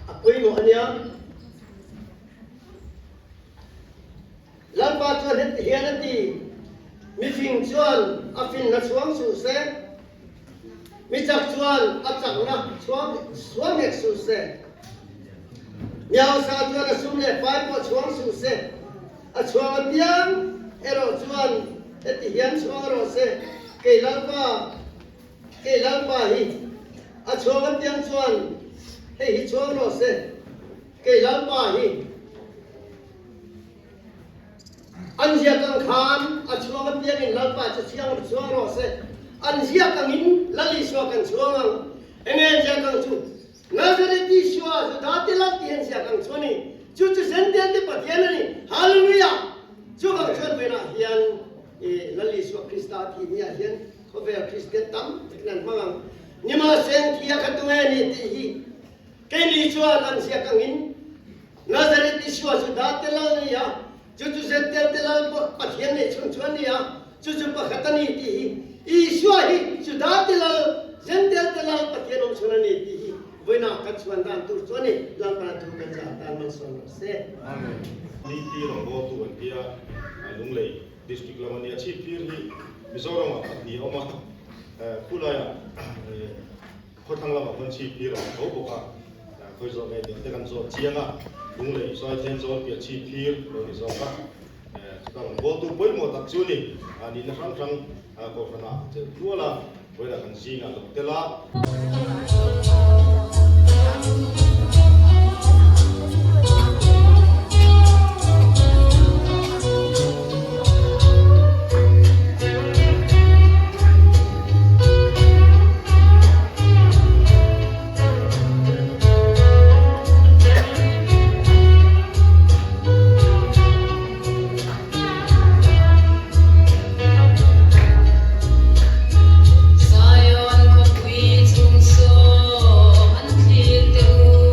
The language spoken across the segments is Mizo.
A pawimawh a nia. Lalpa chuan heti hian a ti, Mifing chuan a finna chhuang suh se, mi chak chuan a chakna chhuang chhuang hek suh se, mi hausa chuan a sum leh pai pawh chhuang suh se, a chhuang apiang erawh chuan heti hian chhuang rawh se, Kei Lalpa, Kei Lalpa hi a chhuang apiang chuan hei hi chhuang rawh se, Kei Lalpa hi. An ziak ang khan a chhuang apiangin Lalpa chu chhiang chhuang rawh se. An ziak angin Lal Isua kan chhuang ang. Enge an ziak ang chu? Nazareth Isua, Juda te Lal tih an ziak ang chu a ni. Chu chu Zential te Pathian a ni. Hallelujah! Chuvang chuan vawiinah hian i Lal Isua Krista tih ni ah hian khawvel Kristian tam takin an hmang ang. Nimahse, thia kha tunge a ni tih hi Keini chuan an ziak angin, Nazareth Isua chu Date Lal a ni a, chu chu Zentel te Lal pawh Pathian neih chhun chu a ni a, chu chu pakhat a ni tih hi. Isua hi chu Date Lal, Zentel te Lal Pathian awm chhun a ni tih hi vawiinah kan chhuan dan tur chu a ni. Lalpana thu kan zah atan malsawm rawh se. Amen. Niti rawngbawltu an tia Lunglei District lam a nia. Chhipphir hi Mizoramah pahnih a awm a, khulaiah Khawthlang lamah khawn chhip phir a awm tho bawk a, khawi zawh ngei deuh te kan zawt chiang a, lunglei sawi then zawl piah chhip phir lo ni zawk a, chuta rawn bawltu pawimawh tak chu ni, nihna hrang hrang kohhranah chelh hlual a, vawilah kan zingah lo tel a. Zion khawpui chung saw an thlir teh u.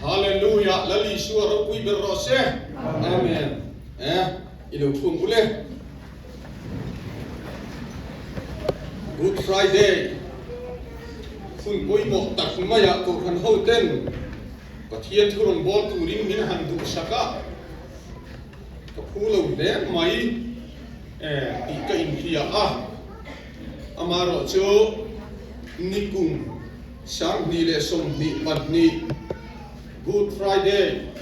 Hallelujah Lal Isua ropui ber rawh se. Amen. Eh, i lo thung ule. Good Friday hun pawimawh tak maiah Kohhran hoten Pathian thu rawngbâwl turin min han duhsak a, ka phu lo hle mai eh tih ka inhria a. Amaherawhchu nikum 2022 Good Friday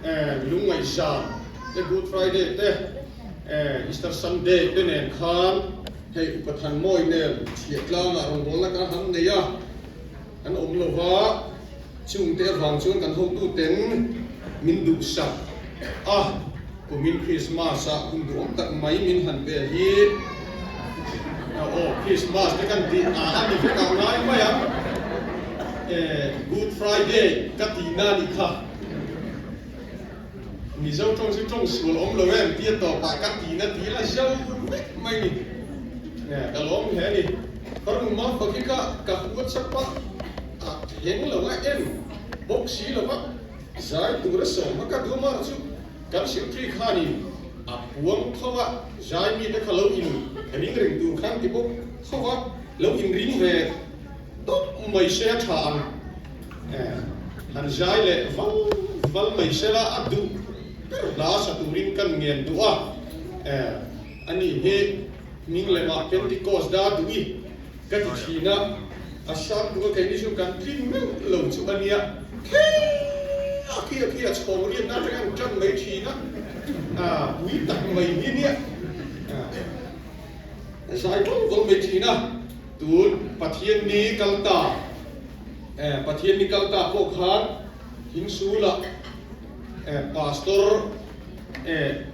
eh lungngaihzan te Good Friday te eh Easter Sunday te nen khan hei Upa Thanmawi nen chhiahtlangah rawngbawlna kan han nei a, kan awm lo va, chungte avang chuan kan hotuten min duhsak a, kumin Christmas ah hun duhawm tak mai min han pe hi aw Christmas te kan tih a a ni vek ang ngai mai ang eh Good Friday ka tihna a nih kha. Mizo tawng chu tawng sual awm lo em tia tawpah ka tina ti la zo vek mai ni. Ka lawm hle a ni. Ka room a fa khi ka ka WhatsApp a a thleng lo a en bawk si lo a, zai tur a sawm a ka duh a chu kan secretary khanin a puang tho a, zai mite kha lo in ring reng tur khan ti bawk tho a, lo in ring ve tawp mai se a tha ang. Han zai leh val val mai sela a duh ber hla sa turin kan ngen duh a, a ni hi hming lemah Pentecost da duh i ka ti thin a, a sang duh a keini chu kan tlin meuh lo chu a nia, khei a khi a khi a chhawng riatna atanga an tan mai thin a, pui tak mai hi nia, zai val val mai thin a, tun Pathian ni kal ta. Eh, Pathian ni kal ta pawh khan Thingsulah eh Pastor eh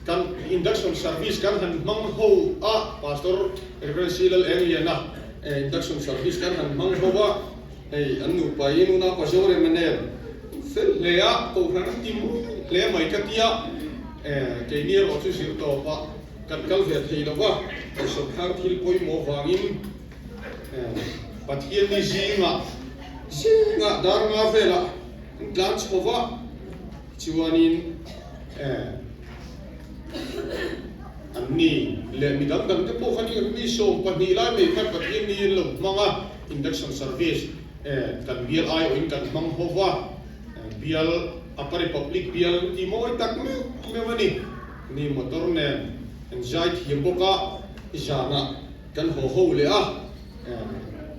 kan induction service kan han hmang ho a, Pastor Reverend C Lal Engliana eh induction service kan han hmang ho a, hei an nupa in unau pa Zorema nen fel hle a, kohhran an ti mawi hle mai ka tia, eh keini erawh chu zir tawpah kan kal ve thei lo va, sawrkar thil pawimawh vangin. Pathian ni zingah zingah dar nga velah an tlan chho va, chuanin an ni leh mi dang dang te pawh khan mi 12 lai mai khan Pathian ni an lo hmang a, induction service kan bial aiawhin kan hmang ho va, bial Upper Republic bial ti mawi tak meuh meuh a ni, ni motor nen an zai thiam bawk a, zanah. Kan haw ho leh a,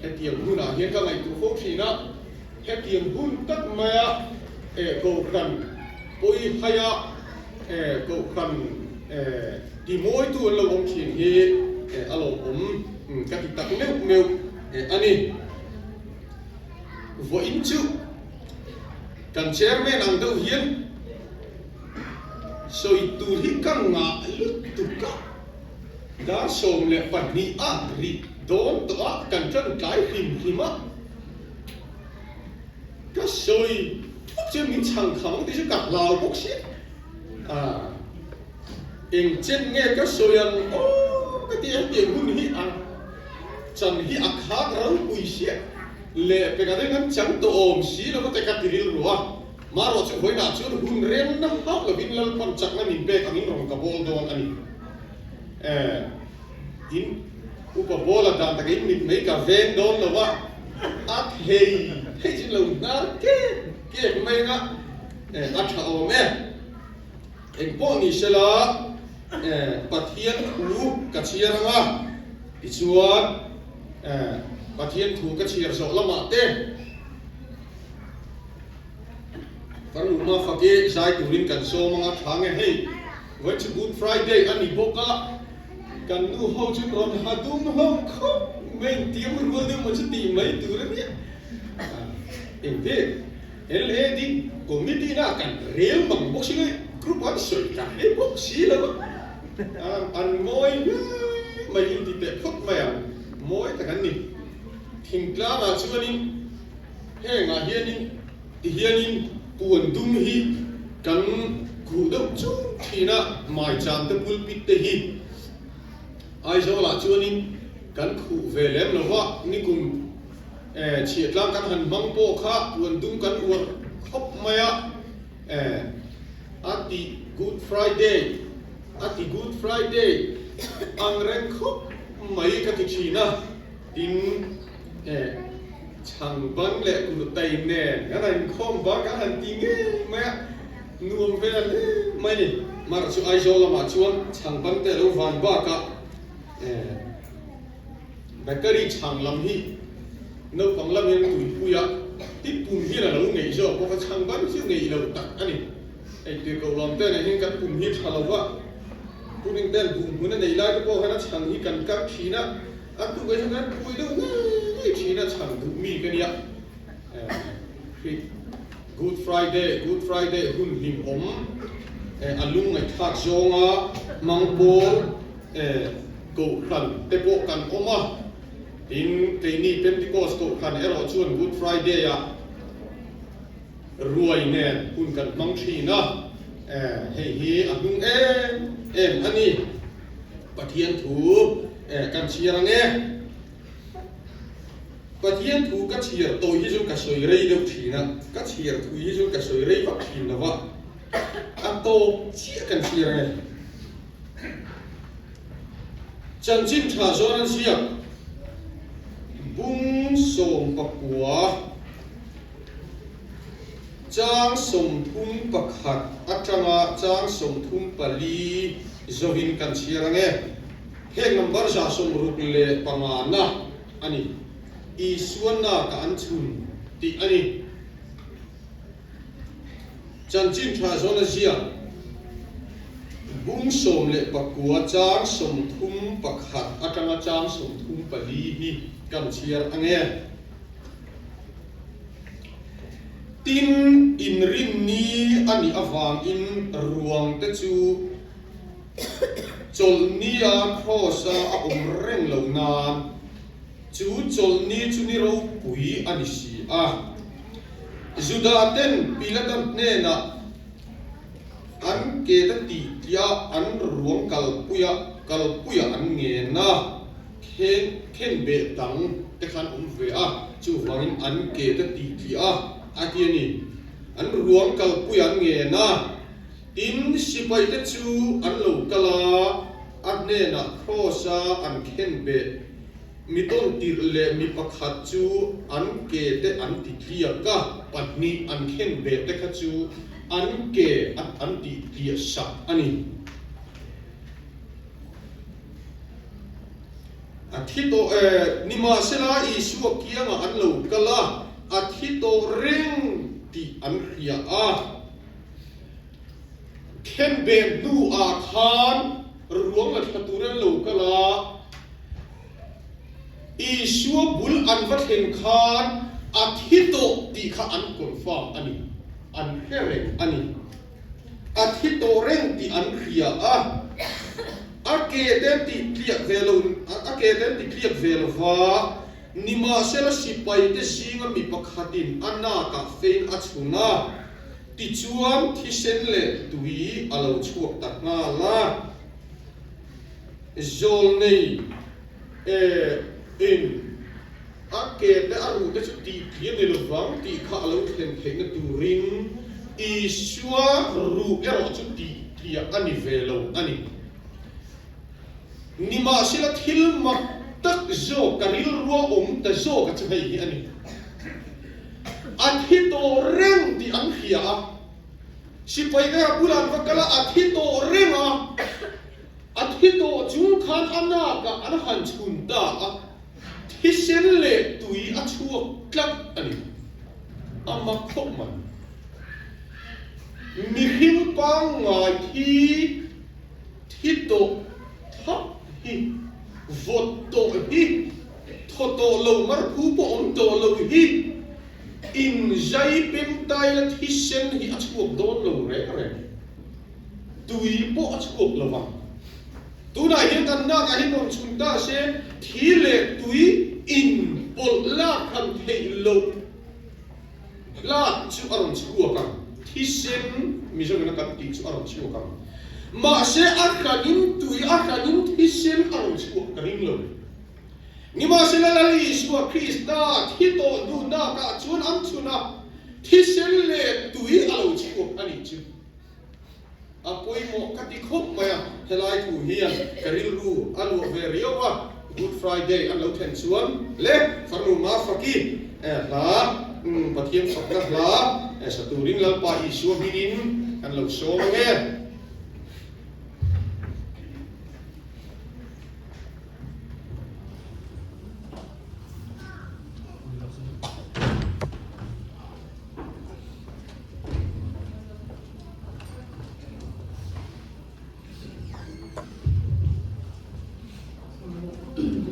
hetiang hunah hian ka ngaihtuah fo thin a, hetiang hun tak maia Kohhran pawi haia Kohhran timawitu an lo awm thin hi a lawmawm ka ti tak meuh meuh a ni. Vawiin chu kan chairman ang deuh hian sawi tur hi ka ngah lutuk a. Dar 12 a ri dawn tawh a, kan tan tlai hlim hlim a, ka sawi phawt chuan min chhang kham ang tih chu ka hlau bawk si a, eng chen nge ka sawi ang aw ka ti a, hetiang hun hi a chan hi a khak ropui sia leh pekah te kan chang tawh awm si lo te ka ti rilru a, marawh chu vawiinah chuan hun remna hauh lovin Lalpan chakna min pek angin rawn ka bawl dawn a ni. Eh, in upa bawla dan takin mit mai ka veng dawn lo a, a thei thei chin lo hnar kek kek mai anga, eh, a tha awm e. Eng pawh ni sela, eh, Pathian thu ka chhiar anga, tichuan, eh, Pathian thu ka chhiar zawh lamah te, Kan luhma fak i zai turin kan sawm anga tha nge hei vawi chu Good Friday a ni bawk a, kan nu ho chu rawn ha dum hlawm khawp mai in tiam rual deuh maw chu tih mai tur a nia. Engti LAD committee na kan rel mang bawk si lo group an sawi ta hle bawk si lo a, an mawi hle mai in ti teh phawt mai ang, mawi tak an ni. Thingtlangah chuanin Hengah hianin tihianin puan dum hi kan khuh deuh chung thin a, maicham te pulpit te hi Aizawlah chuanin kan khuh ve lem lo va, nikum chhiahtlang kan han hmang pawh kha puan dum kan uar khawp mai a, eh a ti Good Friday a ti Good Friday ang reng khawp mai ka ti thin a, tin eh chhang ban leh kurtai nen kan han inkhawm bak a han ti ngei mai a, nuam vel hle mai ni. Mar chu Aizawl lamah chuan chhang ban te a lo van bakah eh Bakery chhang lam hi naupang lam hian tuipui a, ti pum hian a lo ngeih zawk bawk a, chhang ban chu ngeih loh tak a ni. Hei tirhkoh lawm te nen hian kan pum hi tha lo va, pudding ten buh hmun a neih lai te pawh hian a chhang hi kan kar thin a, a tuk ah hian kan pui deuh ngei ngei thin a, chhang duh mi ka nia. Good Friday, Good Friday hun hlimawm a lungngaihthlak zawnga hmang pawl Kohhran te pawh kan awm a, tin keini Pentecost Kohhran erawh chuan Good Friday-ah ruai nen hun kan hmang thin a, hei hi a hnung em em a ni. Pathian thu kan chhiar ang e. Pathian thu ka chhiar tawi hi chu ka sawi rei deuh thin a, ka chhiar thui hi chu ka sawi rei vak thin lo va, a tawp chiah kan chhiar ang e. Chanchin tha zawn an ziak bung 19 chang 31 atanga chang 34 zawhin kan chhiar ang e. Heng number 165 na a ni. Isua naka an chhun tih a ni. Chanchin tha zawn a ziak bung 19 chang 31 atanga chang 34 hi kan chhiar ang e. Tin, inrinni a nih avangin ruang te chu chawlhnia kraws-a a awm reng lo nan Chu chawlhni chu ni ropui a ni si a. Juda ten Pilata hnenah an ke ta tih tliah an ruang kalpuia kalpuia an ngen a, khen khenbeh dang te khan awm ve a, chuvangin an ke ta tih tliah a ti a ni. An ruang kalpuia an ngen a, tin sipaite chu an lo kal a, a hnenah kraws-a an khenbeh Mi tawntirh leh mi pakhat chu an ke te an ti tliak a, pahnih an khen ve te kha chu an ke an tih tliah sak a ni. A thi tawh e, nimahsela Isua kiangah an lo kal a, a thi tawh reng tih an hria a. Khen beng hnuah khan ruang la thla tur an lo kal a, Isua bul an va thlen khan a thi tawh tih kha an confirm a ni, an hre reng a ni. A thi tawh reng tih an hria a, a ke te an tih tliak ve lo, a ke te an ti tliak ve lo va, nimahsela sipaite zinga mi pakhatin a nakah fein a chhun a, Tichuan thisen leh tui a lo chhuak ta nghal a, Zawlnei e in a ke te a ruh te chu tih tih a ni lovang tih kha a lo thlen theihna turin Isua ruh erawh chu tih tliah a ni ve lo a ni. Nimahsela thil mak tak zawk ka rilrua awm ta zawk a chu hei hi a ni. A thi tawh reng tih an hria a, sipai te a bulah an va kal a, a thi tawh reng a, a thi tawh chung khan a nakah an han chhun ta a, thisen leh tui a chhuak tlat a ni. A mak khawp mai. Mihring pangngai thi thi tawh thap hi, vawt tawh hi, Thaw tawh lo marphu pawh awm tawh lo hi in zai pemtaina thisen hi a chhuak dawn lo reng reng. Tui pawh a chhuak lo vang. Tunah hian kan nakah hian rawn chhun ta se thi leh tui in pawlh lak han theih loh lak chu a rawn chhuak ang. Thisen Mizoin a kan tih chu a rawn chhuak ang. Mahse a hranin tui a hranin thisen a rawn chhuak ka ring lo. Nimahsela Lal Isua Krista thi tawh duhnakah chuan an chhun a. Thisen leh tui a lo chhuak a nih chu. A pawimawh ka ti khawp mai a, helai thu hian ka rilru a luah ve riau a, Good Friday an lo thlen chuan le farnu Mafaki hla Pathian fakna hla sa turin Lalpa Isua hmingin kan lo sawm ange.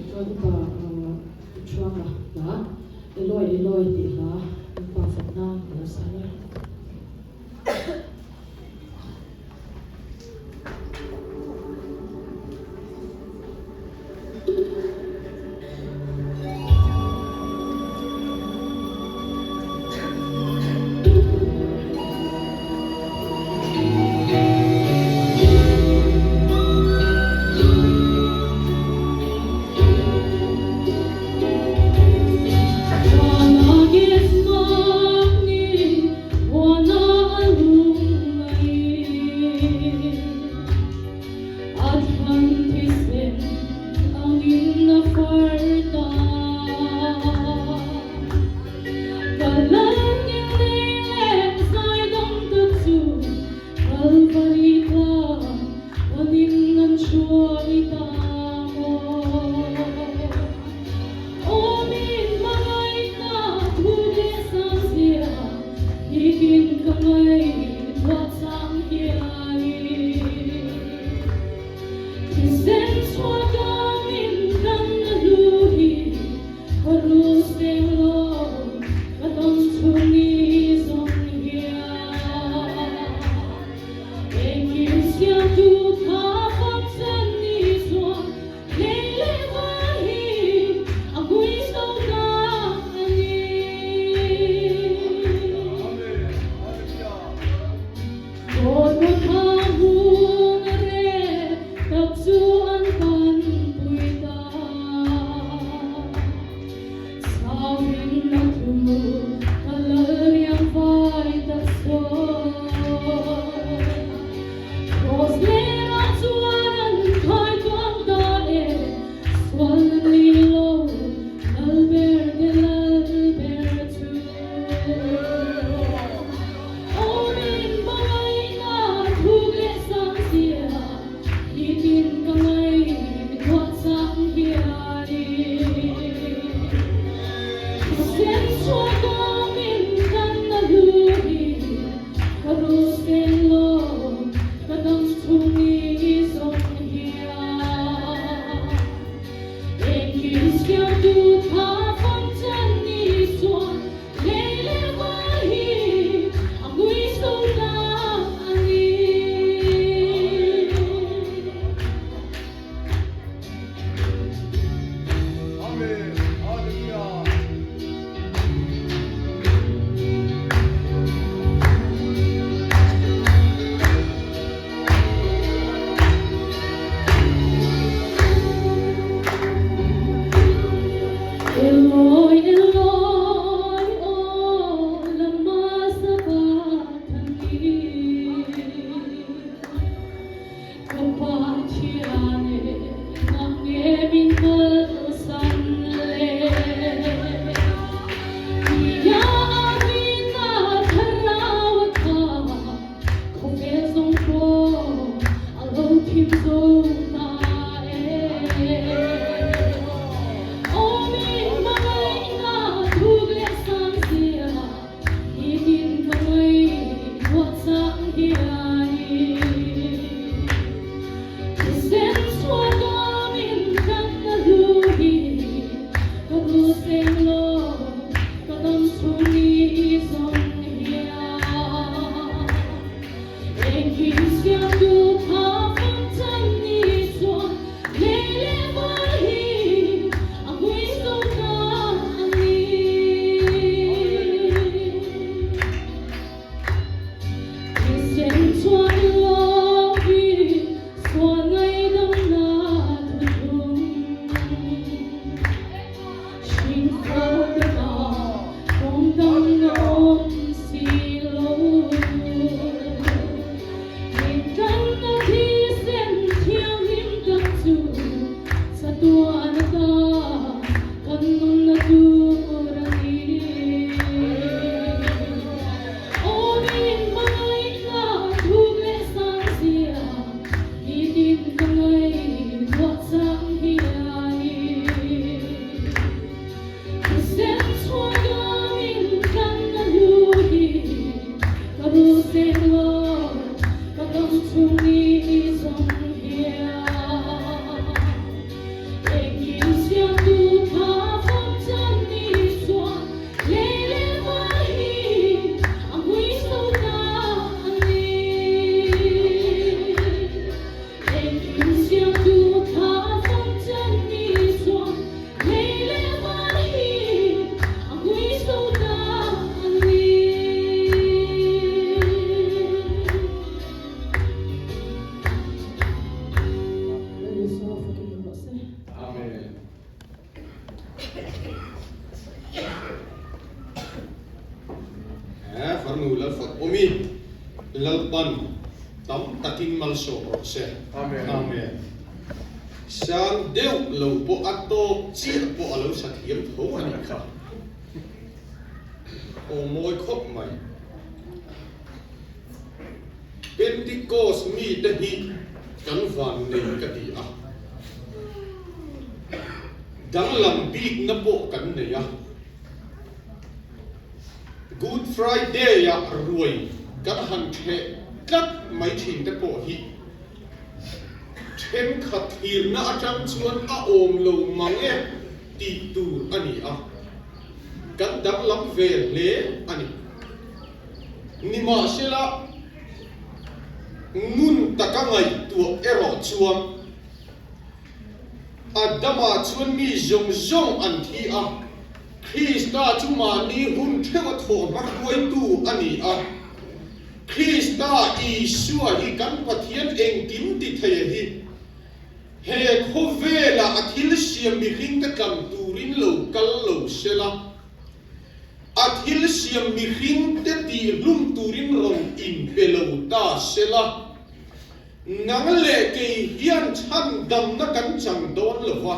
Chuan upa Thuanga hla Eloi Eloi tih hla upa fakna a lo sa a. Farnu Lalfakawmi Lalpan tam takin malsawm rawh se. Amen. Sang deuh lo pawh a tawk chiah pawh a lo sa thiam tho a nih kha. Aw mawi khawp mai. Pentecost mite hi kan van nei ka ti a. Danglam bikna pawh kan nei a. Good Friday-ah ruai kan han ṭheh tlat mai ṭhin te pawh hi ṭhenkhat thlirna aṭang chuan a awm lo mang e tih tur a ni a, kan danglam ve hle a ni. Nimahsela, ngun taka ngaihtuah erawh chuan Adama chuan mi zawng zawng an thi a, Krista chu mahni hun theuha thawh hma hruaitu a ni a. Krista Isua hi kan Pathian engkim ti thei a hi. He khawvela a thil siam mihringte tlang turin lo kal lo se la, a thil siam mihringte tihhlum turin rawn inpe lo ta se la, Nang leh kei hian chhan damna kan chang dawn lo va,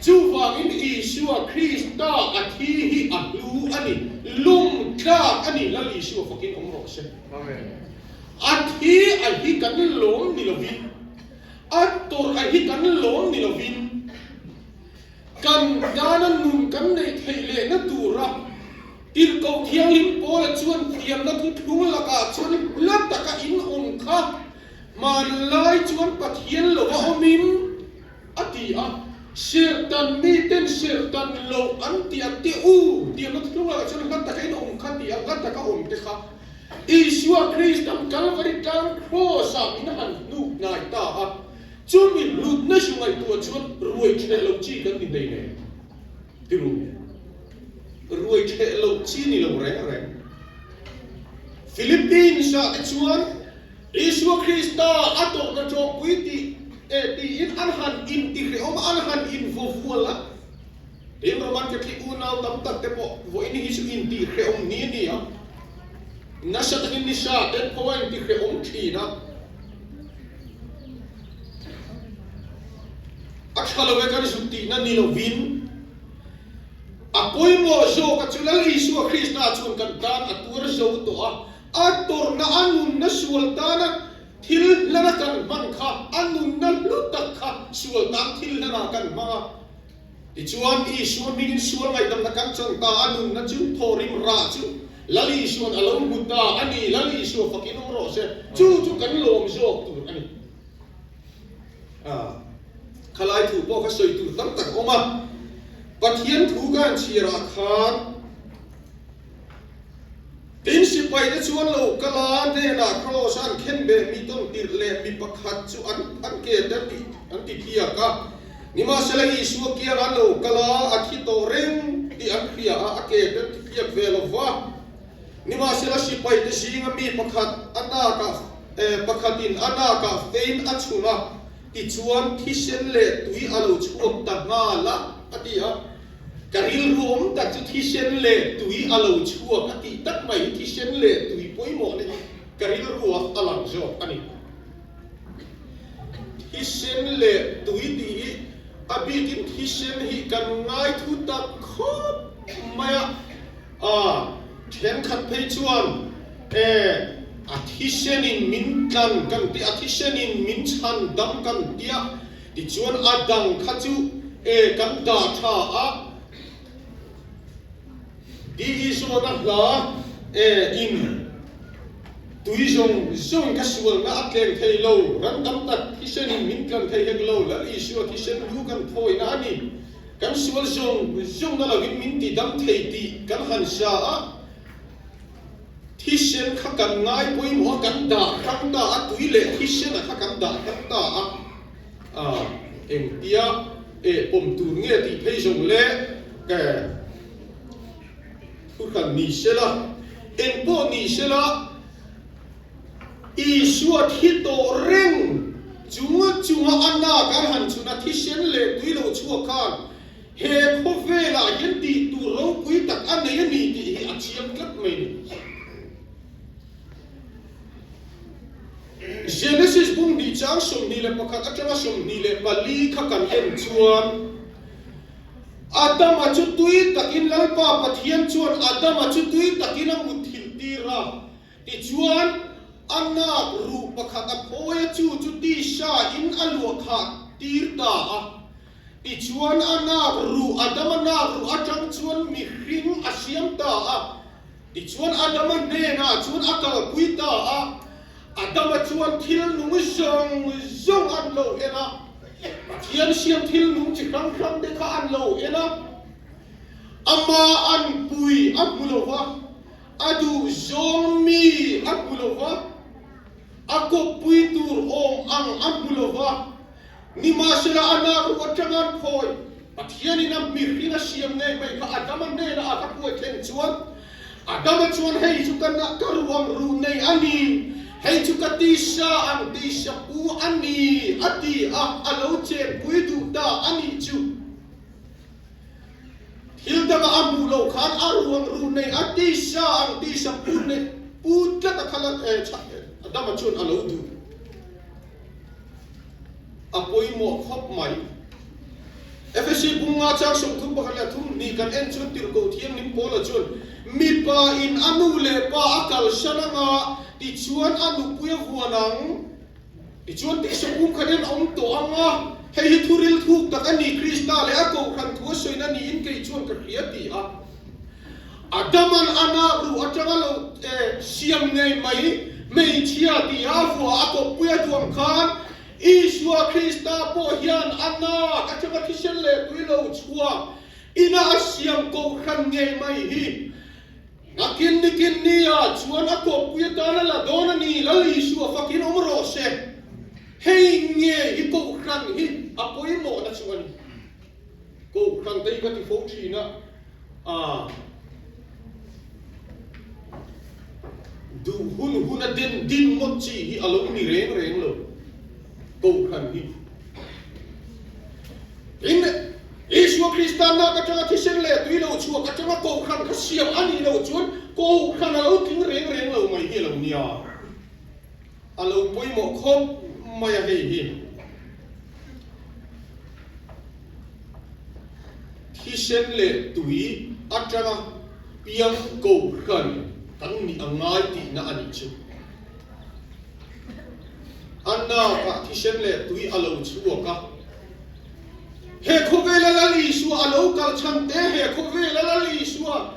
chuvangin Isua Krista a thi hi a hlu a ni, lum tlak a ni, Lal Isua fakin awm rawh se. A thi a hi kan lawm ni lovin, a tawrh a hi kan lawm ni lovin, Kan tana nun kan neih theih lehna tura Tirhkoh Thianghlim Paula chuan thiamna thuthlung lakah chuan hla taka in awm kha hmanlai chuan Pathian lova awmin a ti a, Serhtan miten serhtan loh an ti a te u, thiamna thuthlung lakah chuan hla taka in awm kha ti a, hla taka awm te kha Isua Kristan Kalvari tlang Kraws-ah min han hnuk hnai ta a. Chumi hlutna hru ngaihtuah chuan ruai ṭheh loh chi kan ni hlei nen ti ru. Ruai ṭheh loh chi ni lo reng reng. Philippines-ah te chuan Isua Krista a tawhna ṭawkpui tih eh tiin an han intihrehawm a, an han invavual a. Tin, Roman Catholic unau tam tak te pawh vawiin hi chu intihrehawm ni a ni a. Nasa takin nisa ten pawh a intihrehawm ṭhin a. A tha lo e kan zuk tihna ni lovin, a pawimawh zawk a chu Lal Isua Krista chuan kan tan a tuar zo tawh a, a tawrhna a nunna sual tana thil hlana kan hman kha, a nunna hlu tak kha sual tan thil hlanah kan hmang a. Tichuan, Isua hmingin sual ngaihdamna kan chang ta, a nunna chu thawhrim rah chu Lal Isua'n a lo hmu ta a ni, Lal Isua fakin awm rawh se, chu chu kan lawm zawk tur a ni. A, khalai thu pawh kha sawi tur tam tak awm a, Pathian thu ka han chhiarah khan tin sipaite chuan lo kal a, hnenah kraws a an khen beh mi tawn tirh leh mi pakhat chu an an ke te an ti an ti thiak a. Nimahsela Isua kiang an lo kal a, a thi tawh reng tih an hria a, a ke te an ti tliak ve lo va. Nimahsela sipaite zinga mi pakhat a nakah pakhatin a nakah fein a chhun a, tichuan thisen leh tui a lo chhuak ta nghal a, a ti a. Ka rilru awm tak chu thisen leh tui a lo chhuak a tih tak mai hi thisen leh tui pawimawhna hi ka rilruah a lang zawk a ni. Thisen leh tui tih hi a bikin thisen hi kan ngai thu tak khawp mai a, a thenkhat phei chuan e a thisenin min tlan kan ti, a thisenin min chhan dam kan tia, tichuan a dang kha chu e kan dah tha a, Tih Isuan a hla e in tui zawng zawng ka sualna a tleng thei lo, ran tam tak thisen in min tlan thei hek lo, Lal Isua thisen lu kan thawina a ni, kan sual zawng zawng na lovin min ti dam thei tih kan han sa a, thisen kha kan ngai pawimawh a kan dah hrang ta a, tui leh thisen a kha kan dah hrang ta a, a engtia e pawm tur nge tih phei zawng le e. Thuhran ni sela, eng pawh ni sela, Isua thi tawh reng chunga chunga a nak an han chhun a thisen leh tui lo chhuak khan he khawvelah hian tih tur ropui tak a nei a ni tih hi a chiang tlat mai ni. Genesis bung hnih chang 21 atanga 24 kha kan en chuan, Adama chu tui takin Lalpa Pathian chuan Adama chu tui takin a mutthilh tir a, tichuan a nak ruh pakhat a phawi a chu chu tisa in a luah khah tir ta a. Tichuan a nak ruh Adama nak ruh atang chuan mihring a siam ta a. Tichuan Adama hnenah chuan a kalpui ta a, Adama chuan thil nung zawng zawng an lo en a, Pathian siam thil nung chi hrang hrang te kha an lo en a, ama an pui a hmu lo va, a duh zawng mi a hmu lo va, a kawppui tur awm ang a hmu lo va, Nimahsela a nak ruh atanga an phawi, Pathianin a mihring a siam ngei mai kha Adama hnena a ka hruai thleng chuan, Adama chuan hei chu ka nak ka ruh ang ruh nei a ni, hei chu ka tisa ang tisa pu a ni, a ti a, a lo chenpui duh ta a nih chu. Thil danga a hmuh loh khan a ruh ang ruh nei, a tisa ang tisa pu nei, pu tlat a kha la, Adama chuan a lo duh. A pawimawh khawp mai. Efesi bunga chang 33 kan en chuan Tirhkoh Thianghlim Paula chuan, Mipa in a nu leh pa a kalsan anga, tichuan a nupui a vuan ang. Tichuan tihsawm kum khat hian a awm tawh ang a, hei hi thu ril thuk tak a ni, Krista leh a kohhran thu a sawina niin kei chuan ka hria ti a. Adaman a nak ruh atanga lo siam ngei mai hmeichhia tih a vuah a kawppui a duang khan Isua Krista pawh hian a nak atanga thisen leh tui lo chhuak ina a siam kohhran ngei mai hi nakin nikin nia chuan a kawppui atan a la dawn a ni, Lal Isua fakin awm rawh se. Hei nge hi kohhran hi a pawimawhna chu a ni. Kohhran te hi ka ti fo thin a, a duh hun hun a den din ngawt chi hi a lo ni reng reng lo Kohhran hi. Tin, Isua Krista nak atanga thisen leh tui lo chhuak atanga Kohhran kha siam a nih loh chuan Kohhran a lo tling reng reng lo mai hi a lo nia. A lo pawimawh khawp mai a hei hi. Thisen leh tui atanga piang kohhran kan nih a ngai tihna a nih chu. A nakah thisen leh tui a lo chhuak a. He khawvela Lal Isua a lo kal chhan te, he khawvela Lal Isua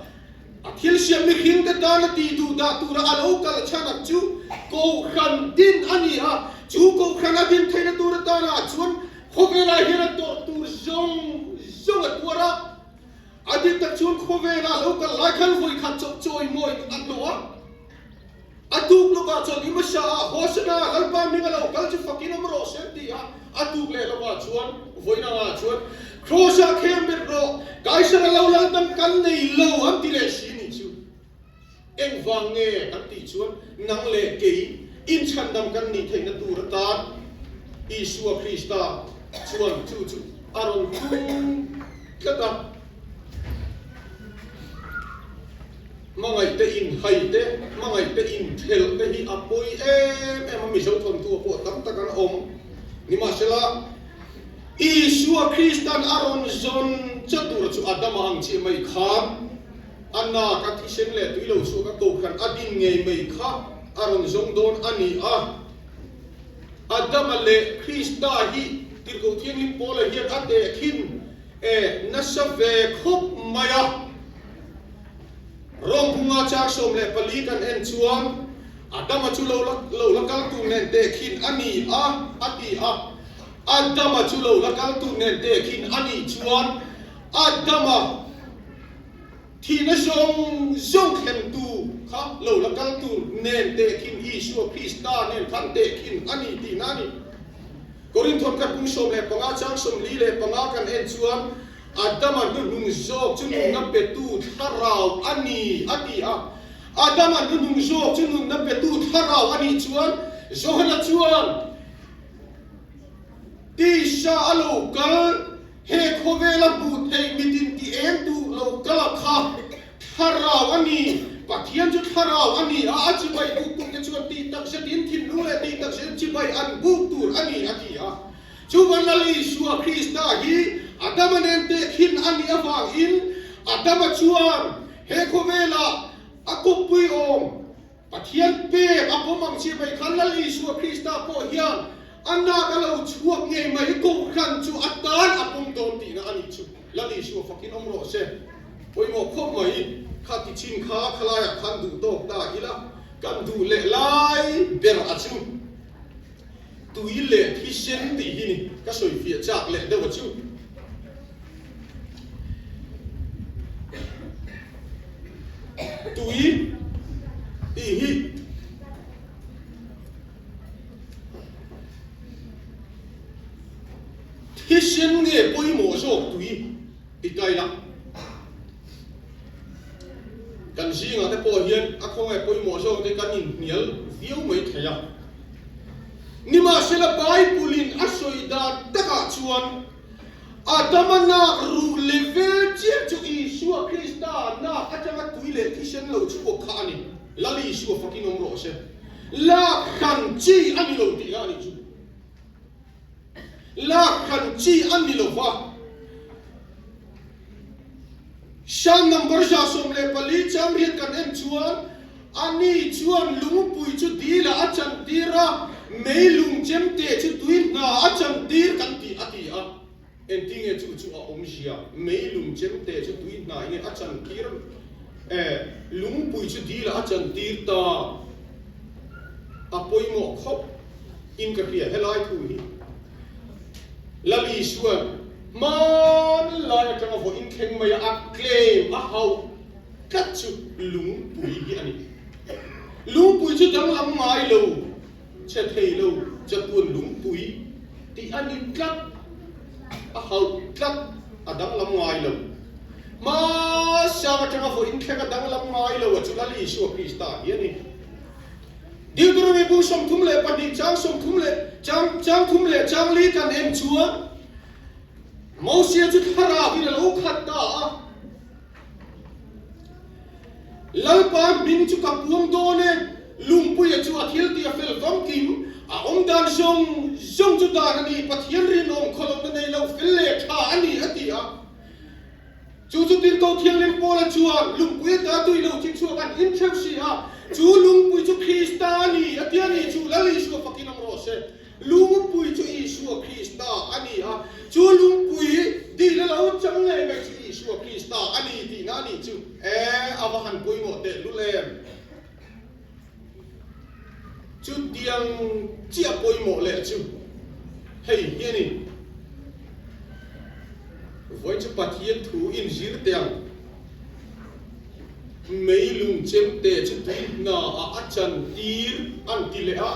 a thil siam mihringte tana tih duh dah tura a lo kal chhan ang chu kohhran din a ni a. Chu kohhran a din theihna tur atana chuan Khawvelah hian a tawrh tur zawng zawng a tuar a, a dik tak chuan khawvelah lo kal lai khan vawi khat chawp chawi mawi a hlawh a. A tuk lawkah chuan i hmasa a, Hosana, Lalpa hming a lo kal chu fakin awm rawh se an ti a, a tuk leh lawkah chuan vawiin angah chuan Kraws-ah khem bet rawh, Kaisar a lo lal dang kan nei lo an ti leh si nih chu. Engvang nge kan tih chuan nang leh kei inchhandam kan nih theihna tur atan Isua Krista chuan chu chu a rawn tum tlat a. Hmangaihte inhaite, hmangaihte inthelh te hi a pawi em em a, Mizo thawnthu ah pawh tam tak an awm. Nimahsela, Isua Kristan a rawn zawn che tur chu Adama ang chiah mai khan, A nak a thisen leh tui lo chhuak a kohhran a din ngei mai kha a rawn zawng dawn a ni a. Adama leh Krista hi Tirhkoh Thianghlim Paula hian a tehkhin e nasa ve khawp mai a. Rom bunga char 14 kan en chuan Adama chu lo la lo la kal tur nen tehkhin a ni a a ti a. Adama chu lo la kal tur nen tehkhin a nih chuan Adama Thihna zawng zawng thlentu kha lo la kal tur nen tehkhin Isua Krista nen khan tehkhin a ni tihna a ni. Korinthon khat kum 15 chang 45 kan en chuan Adama hnuhnung zawk chu nunna petu thlarau a ni a ti a. Adama hnuhnung zawk chu nunna petu thlarau a nih chuan Johana chuan Tisa a lo kal, he khawvela hmuh theih mitin ti eng duh lo kal a kha thlarau a ni. Pathian chu thlarau a ni a, a chibai buk turte chuan tih tak zetin thinlung leh tih tak zetin chibai an buk tur a ni, a ti a. Chuvan Lal Isua Krista hi Adama nen tehkhin a nih avangin Adama chuan he khawvelah a kawppui awm Pathian pek a pawm ang chi mai khan Lal Isua Krista pawh hian a nak a lo chhuak ngei mai kohhran chu a tan a pawm dawn tihna a nih chu. Lal Isua fakin awm rawh se. Pawimawh khawp mai kha ti chin kha khalaiah khan duh tawk ta ila kan duh leh lai ber a chu. Tui leh thisen tih hi ni ka sawi fiah chak leh deuh a chu. Tui tih hi thisen nge pawimawh zawk tui ti ta ila. Kan zingah te pawh hian a khawngaih pawimawh zawk te kan inhnial viau mai thei a. Nimahsela Bible-in a sawi dan takah chuan Adama nak ruh level chiah chu Isua Krista nak atanga tui leh thisen lo chhuak kha a ni. Lal Isua fakin awm rawh se. Lak hran chi a ni lo tih lah a nih chu. Lak hran chi a ni lo va. Psalm number 114 chamriat kan en chuan, Ani chuan lungpui chu dilah a chantir a, meilung chemte chu tui hna a chantir kan tih a ti a. Engtinge chu chu a awmzia? Meilung chemte chu tui hna enge a chantir e, lungpui chu dilah a chantir ta. A pawimawh khawp in ka hria helai thu hi. Lal Isuan hmanlai atanga vawiin thleng maia a claim a hauh tlat chu lungpui hi a ni. Lungpui chu danglam ngai lo, che thei lo, chatuan lungpui tih a ni tlat, a hauh tlat, a danglam ngai lo. Hmasang atanga vawiin thleng a danglam ngai lo a chu Lal Isua Krista hi a ni. Deuteronomy bu 32 chang 30 leh chang chang thum leh chang li kan en chuan Mosia chu thlarau in a lo khat ta a. Lalpa hming chu ka puang dawn e, Lungpuia chu a thil tih a fel famkim, a awm dan zawng zawng chu dan a ni, Pathian rinawm khawlohna nei lo fel leh tha a ni a ti a. Chu chu Tirhkoh Thianghlim Paula chuan lungpui ata tui lo chi chhuak an in theuh si a, chu lungpui chu Krista a ni a ti a ni, chu Lal Isua fakin awm rawh se. Lungpui chu Isua Krista a ni a, chu lungpui dil a lo chang ngei mai chu Isua Krista a ni tihna a nih chu. E, a va han pawimawh tehlul em! Chutiang chiah pawimawh leh chu hei hi a ni. Vawi chu Pathian thu in zir teh ang. Meilung chemte chu tui hna ah a chan tir an ti leh a.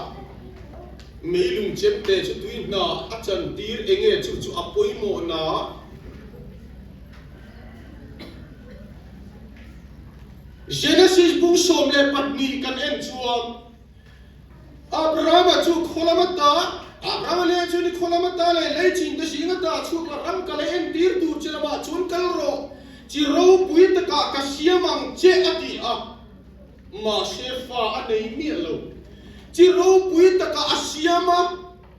Meilung chemte chu tui hna a chan tir enge chu chu a pawimawh na. Genesis bung 12 kan en chuan Abrahama chu khaw lam ata, Abrahama leh chu ni khaw lam ata leh lei chin te zing ata chhuak la ram ka leh entir tur che lamah chuan kal rawh, chi ropui takah ka siam ang che a ti a. Mahse fa a nei miah lo. Chi ropui takah a siam a.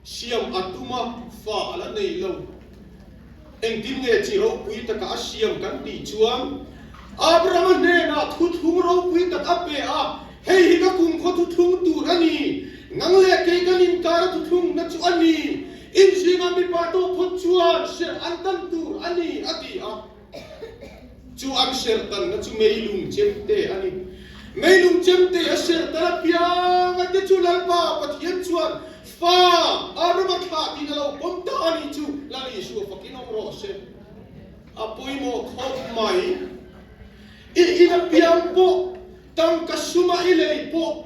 Siam a tum a, fa a la nei lo. Engtin nge chi ropui taka a siam kan tih chuan, Abrahama hnenah thuthlung ropui tak a pe a, Hei hi ka kumkhaw thuthlung tur a ni, nang leh kei kan inkara thuthlungna chu a ni, in zingah mipa tawh phawt chuan serh an tan tur a ni, a ti a. Chu an serh tanna chu meilung chemte a ni. Meilung chemte a serh tan apiang a te chu Lalpa Pathian chuan fa a ram a thlah tiin a lo pawm ta a nih chu Lal Isua fakin awm rawh se. A pawimawh khawp mai. I in apiang pawh tangka suma i lei pawh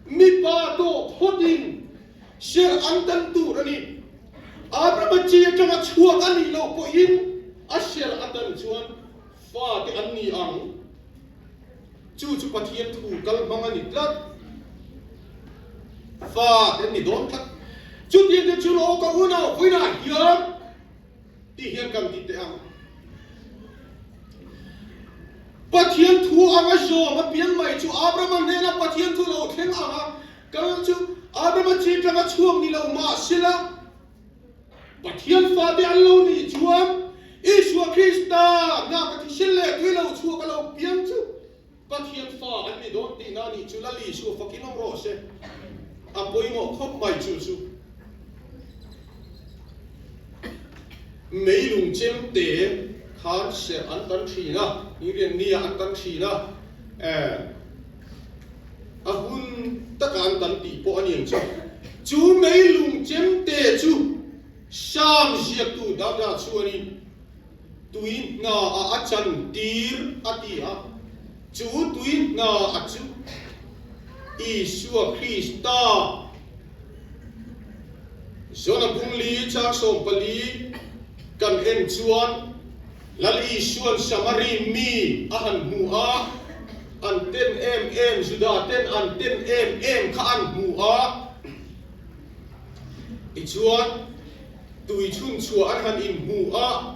mipa tawh phawtin Serh an tan tur a ni. Abrahama chi atanga chhuak a nih loh pawhin a serh a tan chuan fate an ni ang. Chu chu Pathian thu kal hmang a ni tlat. Fate an ni dawn tlat. Chutiang te chu aw ka unau vawiinah hian tih hian kan ti teh ang. Pathian thu anga zawm apiang mai chu Abrahama hnena Pathian thu lo thleng anga kal chu Abrahama chi tanga chhuak ni lo mahsela Pathian fate an lo nih chuan Isua Krista hna ka thisen leh tui lo chhuak a lo piang chu Pathian fa an ni dawn tihna a nih chu Lal Isua fakin awm rawh se. A pawimawh khawp mai chu chu. Meilung chem te khan serh an tan thin a, ingrian nia an tan thin a, eh, a hun taka an tan tih pawh a ni ang chu. Chu meilung chem te chu Sam ziaktu Davida chuanin tui hna a a chan tir a ti a, chu tui hna a chu Isua Krista Jona bungli chang 14 kan en chuan Lal Isuan Samari mi a han hmu a, an ten em em Juda ten an ten em em kha an hmu a, tichuan tui chhunchhuah an han inhmu a,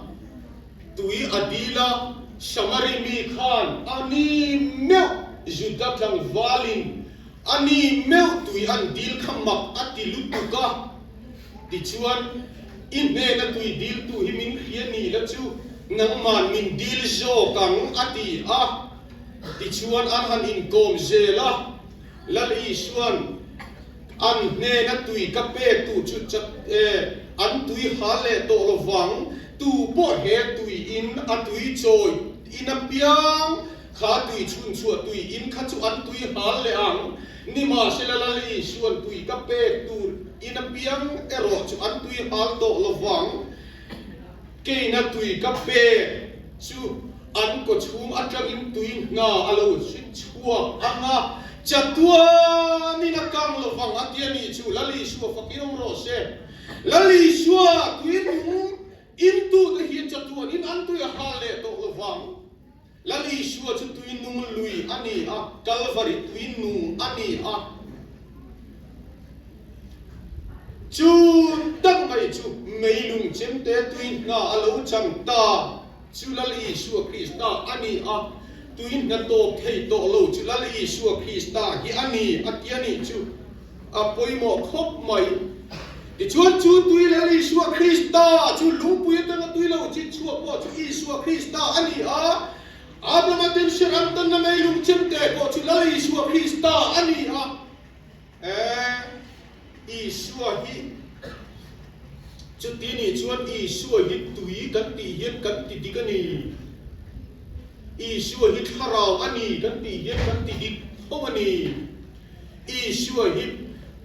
tui a dil a, Samari mi khan a ni meuh Juda tlangvalin a ni meuh tui an dil kha mak a ti lutuk a, tichuan i hnena tui diltu hi min hria ni la chu nangman min dil zawk ang a ti a, tichuan an han inkawm zel a, Lal Isuan An hnena tui ka pek tu chu chat e, an tui hal leh tawh lo vang, tu pawh he tui in a tui chawi in a piang, kha tui chhun chhuah tui in kha chu an tui hal leh ang, nimahsela Lal Isuan tui ka pek tur in a piang erawh chu an tui hal tawh lo vang, keina tui ka pek chu an kawchhung atangin tui hna a lo hrit chhuak ang a, chatuanin a kang lo vang a ti a nih chu. Lal Isua fakin awm rawh se. Lal Isua tui nung intute hian chatuanin an tui a hal leh tawh lo vang. Lal Isua chu tui nung lui a ni a, Kalvari tui nung a ni a. Chu tak mai chu meilung chemte tui hna a lo chang ta chu Lal Isua Krista a ni a, tui hna tawp thei tawh lo chu Lal Isua Krista hi a ni a ti a nih chu a pawimawh khawp mai. Tichuan chu tui Lal Isua Krista chu lungpui atanga tui lo chin chhuak pawh chu Isua Krista a ni a, Abrahama ten serh an tanna meilung chemte pawh chu Lal Isua Krista a ni a. E, Isua hi chuti nih chuan Isua hi tui kan tih hian kan ti dik a ni. Isua hi thlarau a ni kan tih hian kan ti dik tho a ni. Isua hi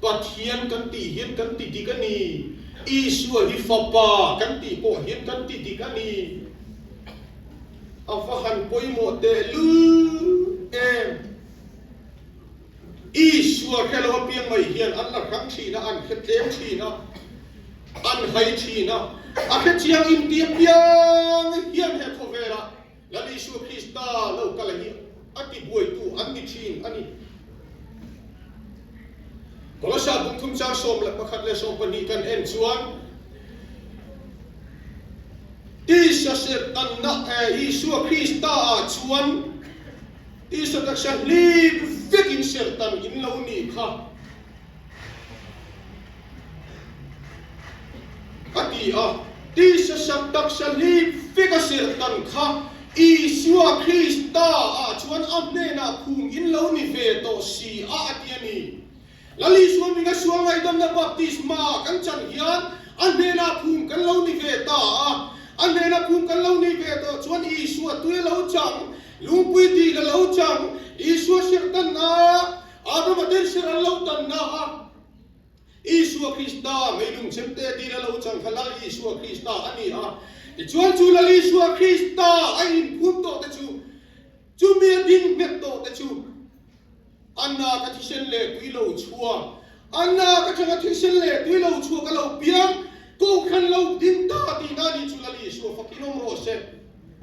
Pathian kan tih hian kan ti dik a ni. Isua hi Fapa kan tih pawh hian kan ti dik a ni. A va han pawimawh tehlul em! Isua hre lo apiang mai hian an la hrang thin a, an hre tlem thin a, an hai thin a. A hre chiang inti apiang hian he khawvelah Lal Isua Krista lo kal hi a tibuaitu an ni thin a ni. Kolosa bungthum chang 11 leh 12 kan en chuan Tisa serhtanna Isua Krista ah chuan Tisa taksa hlip vekin serhtan in lo nih kha a ti a. Tisa taksa hlip veka serhtan kha Isua Krista ah chuan a hnenah phum in lo ni ve tawh si a a ti a ni. Lal Isua minga sual ngaihdamna baptisma kan chan hian a hnenah phum kan lo ni ve ta a. A hnenah phum kan lo ni ve tawh chuan Isua tui a lo chang, lungpui dil a lo chang, Isua serh tanna, Abrahama ten serh an lo tanna a. Isua Krista meilung chemte dil a lo chang kha Lal Isua Krista a ni a. Tichuan chu Lal Isua Krista a inphum tawh te chu, chumi a ding nghet tawh te chu, A na ka thisen leh tui lo chhuak, a na ka tanga thisen leh tui lo chhuak a lo piang, Kohhran lo ding ta tihna a nih chu Lal Isua fakin awm rawh se.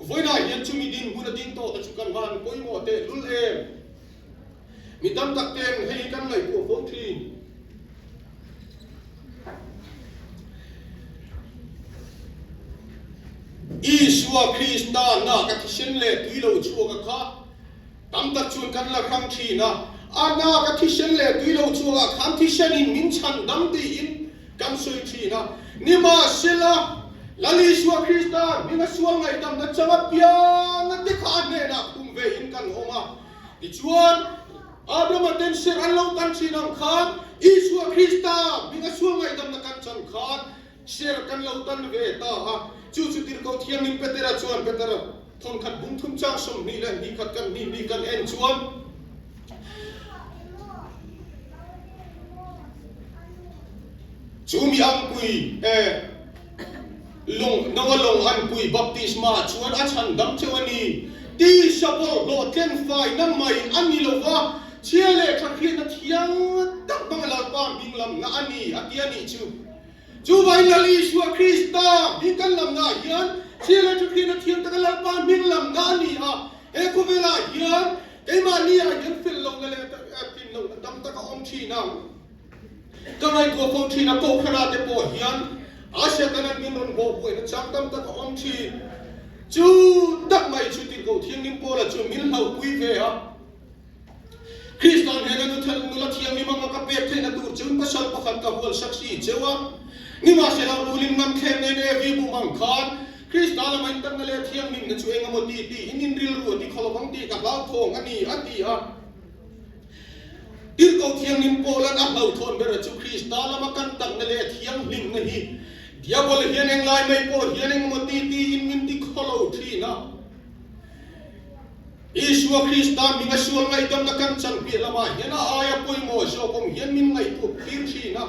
Vawiinah hian chumi din hun a ding tawh te chu kan van pawimawh teh lul em. Mi tam tak ten hei hi kan ngaihtuah fo thin. Isua Krista na ka thisen leh tui lo chhuak a kha. Tam tak chuan kan la hrang thin a, a na ka thisen leh tui lo chungah khan thisenin min chhan dam tiin kan sawi thin a. Nimahsela, Lal Isua Krista hminga sual ngaihdamna chang apianga te kha a hnenah khum ve in kan awm a. Tichuan, Abrahama ten ser an lo tan thin ang khan Isua Krista hminga sual ngaihdamna kan chan khan ser kan lo tan ve ta a. Chu chu Tirhkoh Thianghlim Petera chuan Petera Thawnkhat bung thum chang 22 kan hnih hnih kan en chuan chu mi angpui e lawng Noa lawng anpui baptisma chuan a chhan dam cheu a ni. Tisa bawlhhlawh tlenfai na mai a ni lo va, chhia leh tha hriatna thiang tak hmanga Lalpa hming lamna a ni a ti a nih chu. Chuvai Lal Isua Krista hming kan lamnaah hian thil leh thuthlihna thiam taka Lalpa hming lamna a ni a. He khawvelah hian keimahniah hian fel lohna leh tlin lohna tam tak a awm thin a. Ka ngaihtuah fo thin a, Kohhranah te pawh hian Asia kan an min rawn bawh buaina chang tam tak a awm thin. Chu tak mai chu Tirhkoh Thianghlim Paula chu min hlauhpui ve a. Krista hnena nula thianghlim anga ka pek theihna tur chuan pasal pakhat ka hual sak si cheu a. Nimahsela, ruling ngam thleng nen Evi bum ang khan Krista lama intakna leh thianghlimna chu eng emaw ti tiin in rilru a ti khaw lovang tih ka hlauthawng a ni, a ti a. Tirhkoh thianghlim Paulan a hlauhthawn ber chu Krista lama kan takna leh thianghlimna hi Diabol hian englai mai pawh hian eng emaw ti tiin min ti khaw lo thin a. Isua Krista hminga sual ngaihdamna kan chan piah lamah hian a aia pawimawh zawk awm hian min ngaihtuah thlir thin a.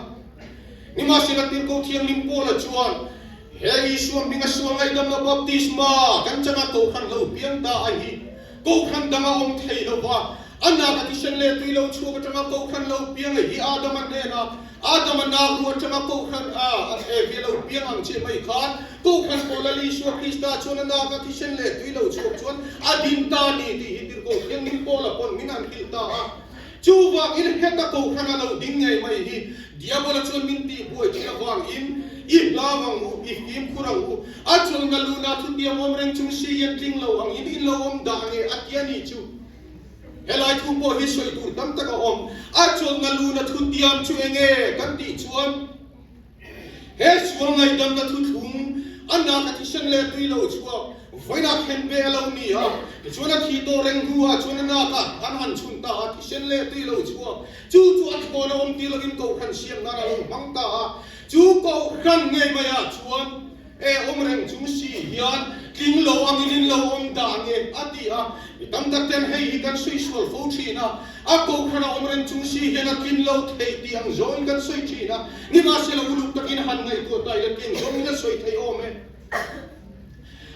Nimahsela Tirhkoh Thianghlim Paula chuan he Isua hminga sual ngaihdamna baptisma kan changa Kohhran lo piang ta a hi Kohhran danga awm thei lo va, a nak a thisen leh tui lo chhuak atanga Kohhran lo piang a hi Adama hnena Adama nak ruah atanga Kohhran a Evi lo piang ang che mai khan Kohhran pawh Lal Isua Krista chuan a nak a thisen leh tui lo chhuak chuan a din ta ni tih hi Tirhkoh Thianghlim Paula pawn min han hrilh ta a. Chuvangin heta Kohhran a lo ding ngei mai hi Diabola chuan min tih buai thin avangin i hlau ang u, i fimkhur ang u, a chulna luna thutiang awm reng chung si hian tling lo angin in lo awm dah nge a ti a nih chu. Helai thu pawh hi sawi tur tam tak a awm. A chawlhna luna thu tiam chu eng nge kan tih chuan he sual ngaihdamna thuthlung a nak a thisen leh tui lo chhuak vawiinah khen ve a lo ni a. Tichuan a thi tawh reng hnuah chuan a nakah an han chhun ta a, thisen leh tui lo chhuak chu chu a thlawn a awm tir lovin kohhran siam nan a lo hmang ta a. Chu kohhran ngei maiah chuan E awm reng chung si hian tling lo angin in lo awm dah nge a ti a, mi tam tak ten hei hi kan sawi sual fo thin a, a kohhran a awm reng chung si hian a tlin lo theih tih ang zawngin kan sawi thin a, nimahsela uluk takin han ngaihtuah ta ila tling zawngin a sawi thei awm e.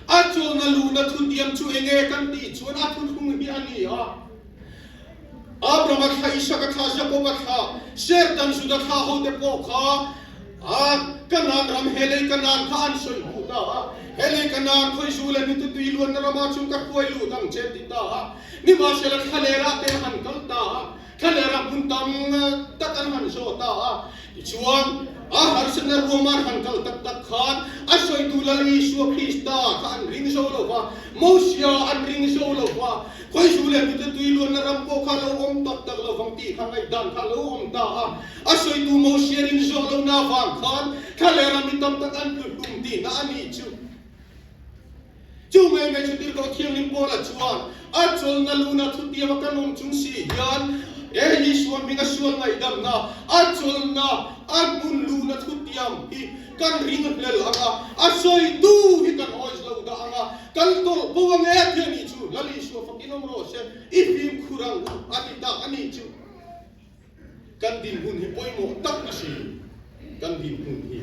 A chawlhna luhna thutiam chu enge kan tih chuan a thuthlung hi a ni a, Abraham-a thla, Isaka thla, Jakob-a thla, Sertan Juda thla hote pawh kha a Kanaan ram, he lei Kanaan kha an sawi hmuh ta a. He lei Kanaan khawizu leh mitu tui luanna ramah chuan ka hruai lut ang che ti ta a. Nimahsela thlalerah te han kal ta a, thlalerah hmun tam tak an han zawh ta a. Tichuan, a harsatna ruamar han kal tak tak khan a sawitu Lal Isua Krista kha an ring zo lo va, Mosia an ring zo lo va, Khawizu leh hnute tui luanna ram pawh kha lo awm tak tak lo vang tih kha ngaihdan kha lo awm ta a. A sawitu Mosia rin zawh lohna avang khan thla leh ram mi tam tak an tlu hlum tihna a nih chu. Chu mai mai chu Tirhkoh Thianghlim Paula chuan a chawlhna luna thutiam a kan awm chung si hian he Isua hminga sual ngaihdamna a chawlhna a hmun luna thutiam hi kan ring hlel ang a, a sawitu hi kan awih lo dah ang a, kan tawlh bo ang e tih a nih chu Lal Isua fakin awm rawh se, i fimkhur ang u a ti tak a nih chu. Kan dinhmun hi pawimawh tak a si. Kan dinhmun hi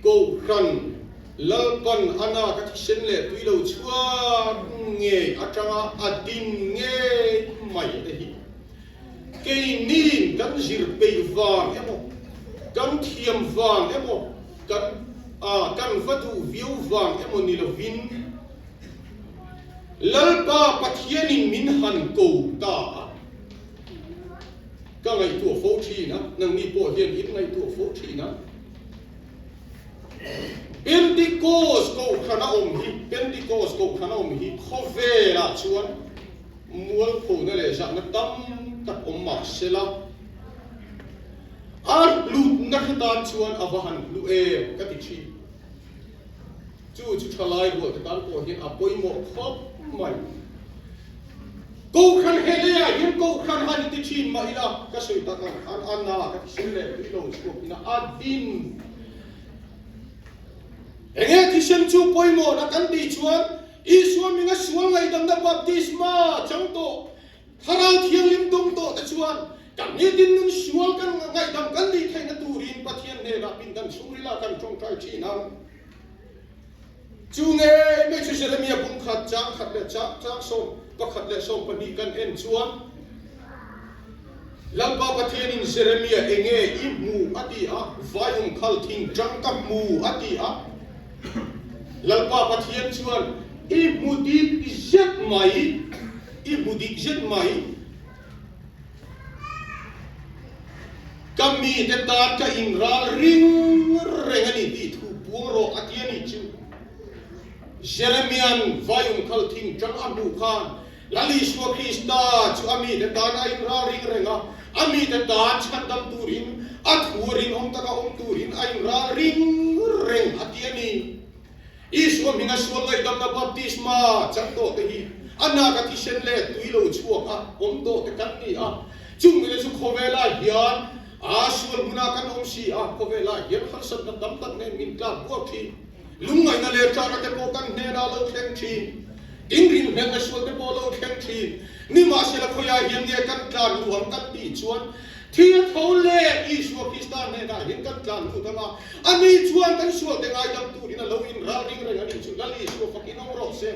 Kohhran Lalpan a nak a thisen leh tui lo chhuak ngei atanga a din ngei mai te hi keinin kan zir peih vang emaw, kan thiam vang emaw, kan kan va duh viau vang emaw ni lovin Lalpa Pathianin min han ko ta a, ka ngaihtuah fo thin a, nangni pawh hian in ngaihtuah fo thin a. Pentecost kohhran a awm hi, Pentecost kohhran a awm hi khawvelah chuan. Mualphona leh zahna tam tak awm mah sela, a hlutna hre tan chuan a va han hlu em ka ti thin. Chu chu thalai rual te tan pawh hian a pawimawh khawp mai. Kohhran he leiah hian kohhran han i ti thin mah ila, ka sawi tak ang khan a na ka thisen leh tui lo chhuak ina a din. Enge thisen chu pawimawhna kan tih chuan Isua minga sual ngaihdamna baptisma chang tawh, Thlarau Thianghlim dawng tawh te chuan kan nitin nun sual kan ngaihdam kan nih theihna turin Pathian hnenah pindan chhungrila kan tawngtai thin ang. Chu ngei mai chu Jeremia bung khat chang khat leh chang chang 11 leh 12 kan en chuan Lalpa Pathianin Jeremia enge i hmu a ti a, vaium khal thing tang ka hmu a ti a. Lalpa Pathian chuan i hmu dik zet mai, i hmu dik zet mai. Ka mite tan ka inral ring reng a ni tih thu puang rawh a ti a nih chu. Jeremia'n vaium khal thing tang a hmuh khan Lal Isua Krista chu a mite tan a inral ring reng a, a mite tan chhandam turin, a thu rinawm taka awm turin a inral ring reng a ti a ni. Isua hminga sual ngaihdamna baptisma chang tawh te hi a naka thisen leh tui lo chhuak a awm tawh te kan ni a, chung mite chu khawvelah hian a sual hmunah kan awm si a, khawvelah hian harsatna tam tak nen min tlak buak thin. Lungngaihna leh ṭahna te pawh kan hnenah lo thleng ṭhin. Inrinhlelhna sual te pawh lo thleng ṭhin. Nimahsela khawiah hian nge kan tlan luh ang kan tih chuan thil tho leh Isua Krista hnenah hian kan tlan lut ang a, ani chuan kan sual te ngaidam turin a lo inral ring reng a nih chu. Lal Isua fakin awm rawh se.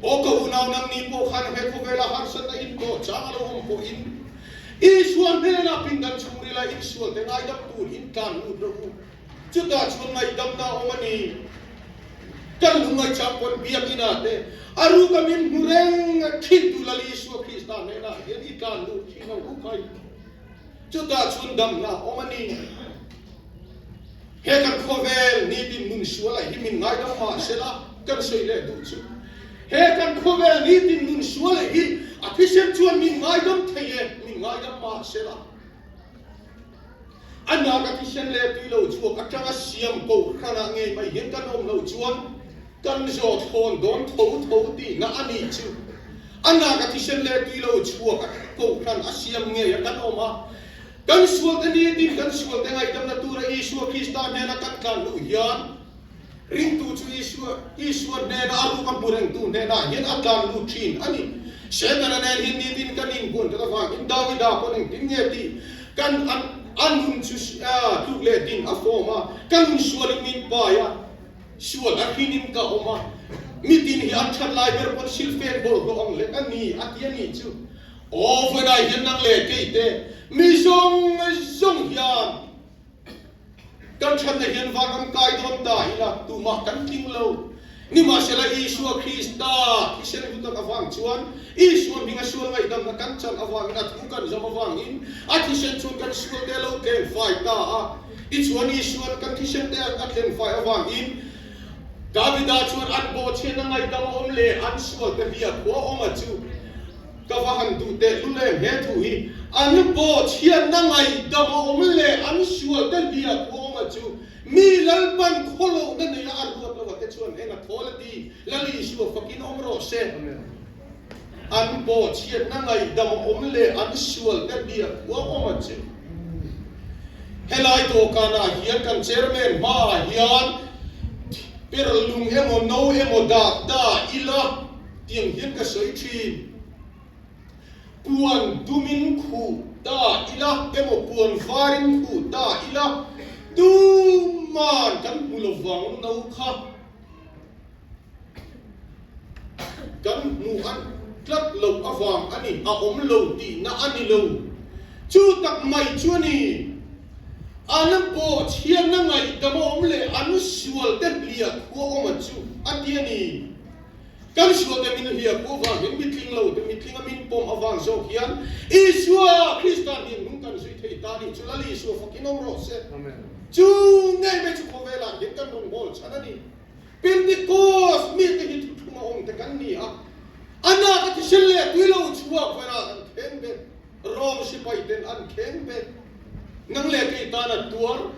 Aw ka unau nangni pawh khan he khawvela harsatna intawh chang a lo awm pawhin Isua hnenah pindan chhungrila insual te ngaidam turin tlan lut rawh u. Chutah chuan ngaihdamna a awm a ni. Kan lungngaihchang pawn biakina te a ruka min hmu reng a thintu Lal Isua Krista hnenah hian i tlan lut thin ang u khai. Chutah chuan damna a awm a ni. He kan khawvel nitin nun sual ah hi min ngaidam mah sela kan sawi leh duh chu. He kan khawvel nitin nun sual ah hi a thisen chuan min ngaidam thei e, min ngaidam mah sela. A nak a thisen leh tui lo chhuak atanga siam kohhranah ngei mai hian kan awm loh chuan kan zawh thlawn dawn tho tho tihna a nih chu. A nak a thisen leh tui lo chhuak atanga kohhran a siam ngei a kan awm a, kan sualte nitin kan sualte ngaihdamna tura Isua Krista hnena kan tlan luh hian Ringtu chu Isua, Isua hnena a ruk a hmu rengtu hnenah hian a tlan lut thin a ni. Setana nen hian nitin kan inbuan tak avangin Davida pawn engtin nge tih kan an a nun chu tluk leh din a fawm a, ka nun sualin min pai a, sual a hrinin ka awm a, mitin hi an that lai ber pawn silfen bawlhhlawh ang lek a ni a ti a nih chu. Aw vawiinah hian nang leh kei te mi zawng zawng hian Kan thatna hian vanram kai dawn ta ila tumah kan tling lo. Nimahsela Isua Krista thisen hlu tak avang chuan Isua hminga sual ngaihdamna kan chan avangin a thu kan zawm avangin a thisen chuan kan sualte a lo tlen fai ta a. Tichuan Isua'n kan thisen te a tlen fai avangin Davida chuan an bawhchhiatna ngaihdam a awm leh an sualte hliah khua awm a chu Ka va han duh teh lul em he thu hi, an bawhchhiatna ngaihdam a awm leh an sual te hliah khuang a chu mi Lalpan khawlohna neia a ruat lo a te chuan eng a thawl a ti, Lal Isua fakin awm rawh se. An bawhchhiatna ngaihdam a awm leh an sual te hliah khuang awm a chu. Helai dawhkanah hian kan chairman hmaah hian per lung emaw no emaw dah ta ila, Tiang hian ka sawi thin. Puan dumin khuh ta ila emaw puan varin khuh ta ila tuman kan hmu lovang no kha kan hmuh an tlat loh avang a ni, a awm lo tihna a ni lo. Chu tak mai chu a ni. An bawhchhiatna ngaihdam a awm leh an sual te hliah khua awm a chu a ti a ni. Kan sualte min hliah ku avangin mitling lo te mitlinga min pawm avang zawk hian Isua Krista hniam hnung kan zui thei ta nih chu Lal Isua fakin awm rawh se. Chu ngei mai chu khawvelah hian kan rawn hawl chhan a ni. Pentecost mite hi thuthlung a awm te kan ni a. A nak a thisen leh tui lo chhuak verah an kheng bet. Rom sipai ten an kheng bet. Nang leh kei tan a tuar.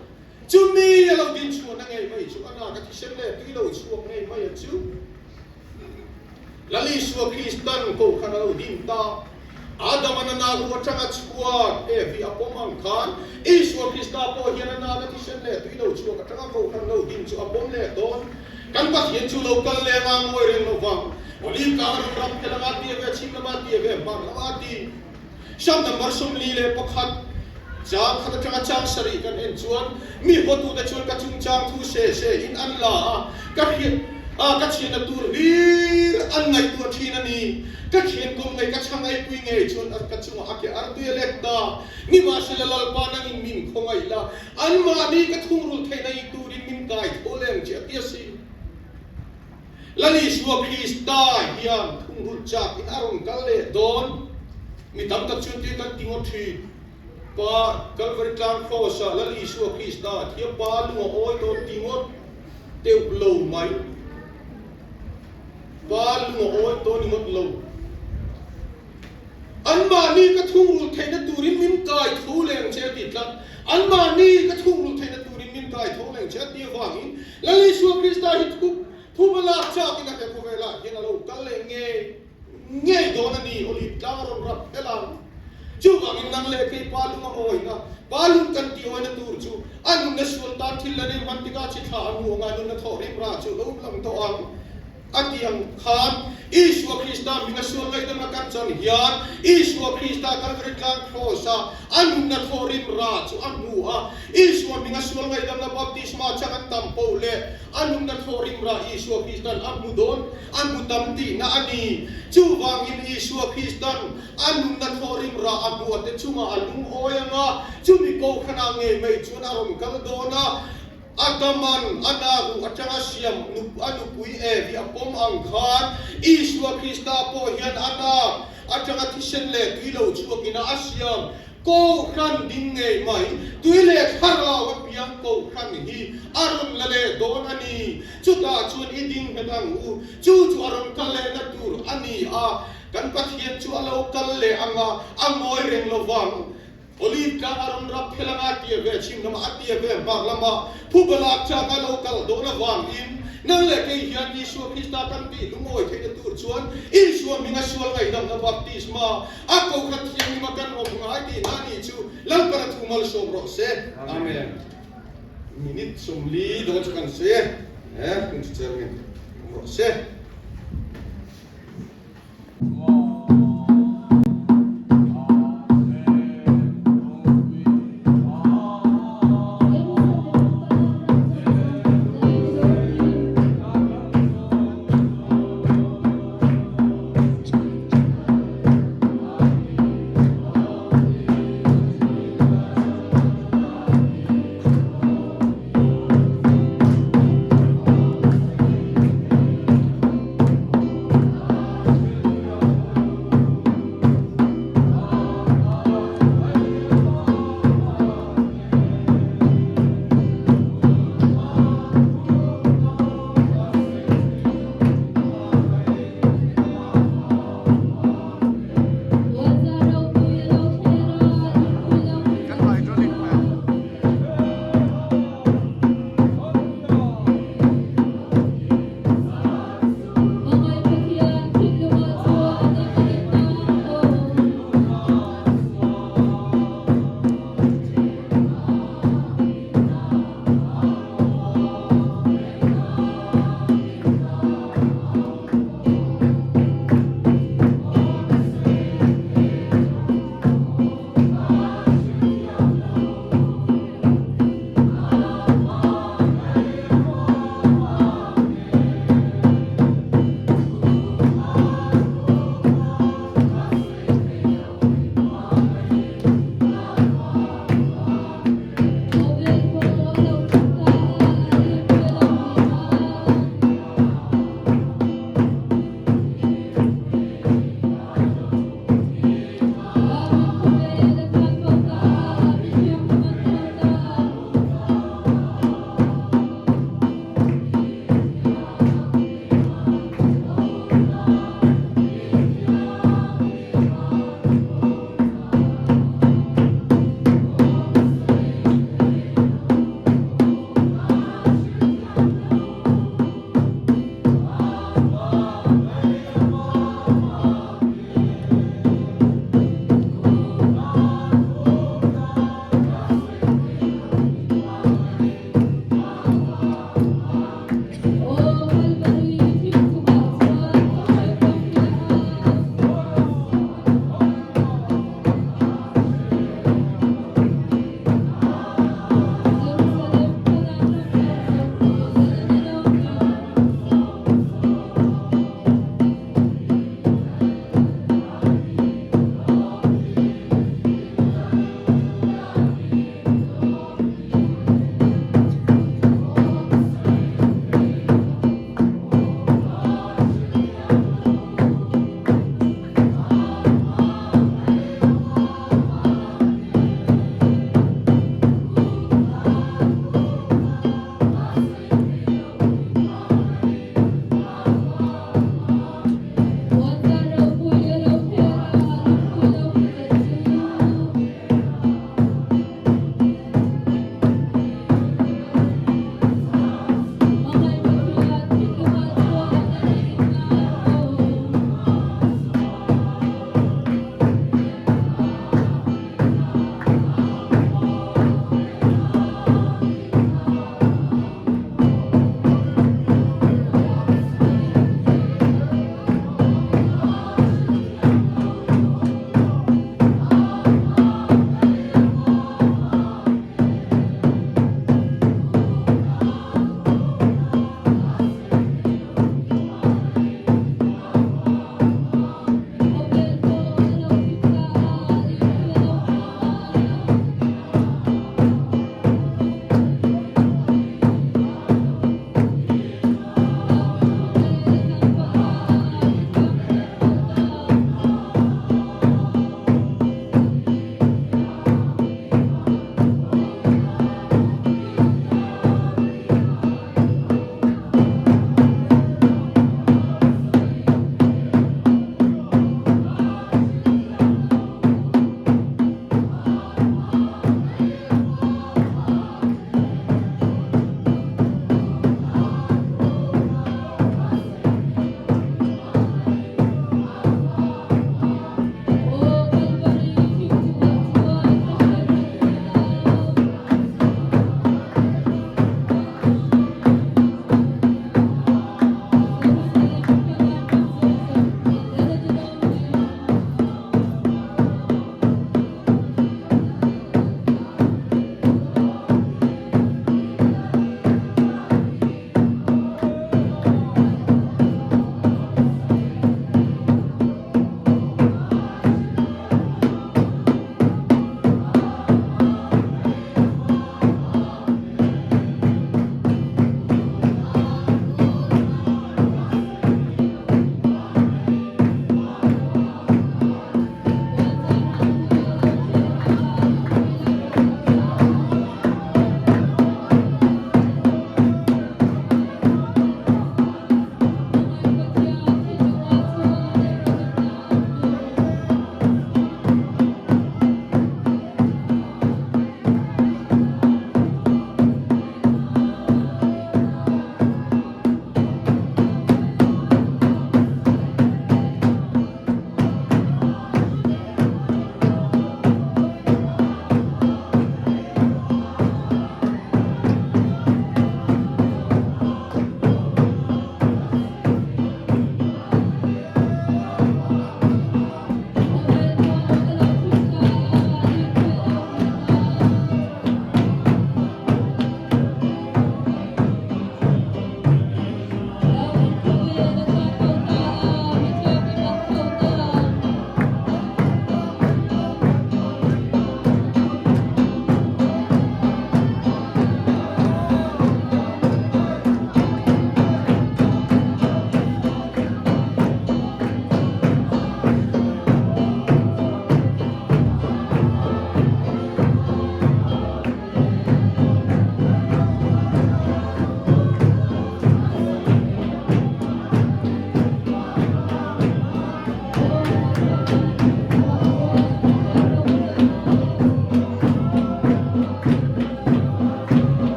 Chumi a lo din chhuahna ngei mai chu a nak a thisen leh tui lo chhuak ngei mai a chu. Lal Isua Kristan kohhran a lo din ta. Adama na nak ruah atanga chhuak Evi a pawm ang khan Isua Krista pawh hian a nak a thisen leh tui lo chhuak atanga kohhran lo din chu a pawm leh dawn. Kan Pathian chu lo kal leng a ngawi reng lo vang. Olive tlang a rawn ram phel anga ti ve, chhim lama ti ve, hmar lama ti. Psalm number 41, chang khat atanga chang sarih kan en chuan, Mi hawtute chuan ka chungchang thu se se in an la a, ka hriat a, ka chhiatna tur hlir an ngaihtuah thin a ni. Ka thiankum ngei, ka chhangaipui ngei chuan ka chungah a ke artui a lek ta. Nimahsela Lalpa nangin min khawngaih la, anmahni ka thungrul theihna i turin min kai tho leng che a ti a si. Lal Isua Krista hian thungrulh chak in a rawn kal leh dawn. Mi tam tak chuan tir kan ti ngawt thin. Pa Kalvari tlang Kraws ah Lal Isua Krista thiam pa lung a awi dawn ti ngawt teuh lo mai. Pa lung a awi dawn i ngawt lo. Anmahni ka thungrulh theihna turin min kai tho leng che a ti tlat. Anmahni ka thungrulh theihna turin min kai tho leng che a ti avangin Lal Isua Krista hi thu thu va lak chakin a he khawvelah hian a lo kal leh ngei ngei dawn a ni. Olive tlang a rawn rap tel ang. Chuvangin nang leh kei pa lung a awina, pa lung kan tih awina tur chu a nunna sual tan thil la nei hman tikah chi thla a hmu anga nunna thawh rim ra chu lo lang tawh ang. A ti ang khan, Isua Krista hminga sual ngaihdamna kan chan hian, Isua Krista Kalvari tlang Kraws-a a nunna thawhrim ra chu a hmu a. Isua hminga sual ngaihdamna baptisma chang an tam poh leh a nunna thawhrim ra Isua Kristan a hmu dawn, a hmu tam tihna a ni. Chuvangin Isua Kristan a nunna thawhrim ra a hmuh te chungah a lungawi ang a, chumi kohhranah ngei mai chuan a rawn kal dawn a. Adaman a naruh atanga siam a nupui Evi a pawm ang khan, Isua Krista pawh hian a nak atanga thisen leh tui lo chhuakin a siam Kohhran ding ngei mai. Tui leh thlarau a piang Kohhran hi a rawn la leh dawn a ni. Chutah chuan i ding nghet ang u. Chu chu a rawn kal lehna tur a ni a. Kan Pathian chu a lo kal leh ang a, a ngawi reng lo vang. Olive tlang a rawn rap phel anga tia ve chhim lamah a tia ve hmar lamah phubalak chang a lo kal dawn avangin nang leh kei hian Isua Krista kan tih lungawi theihna tur chuan Isua hminga sual ngaihdamna baptisma a kohhran thianghlim a kan awm ngai tihna a nih chu Lalpana thu malsawm rawh se. Amen. Minute 40 dawn chu kan sawi e. He hun chu chairman awm rawh se.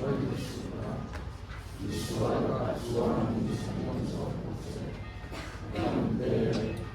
sawi duh suh la, misual lakah chuan min chhan zawk ang che. Amen.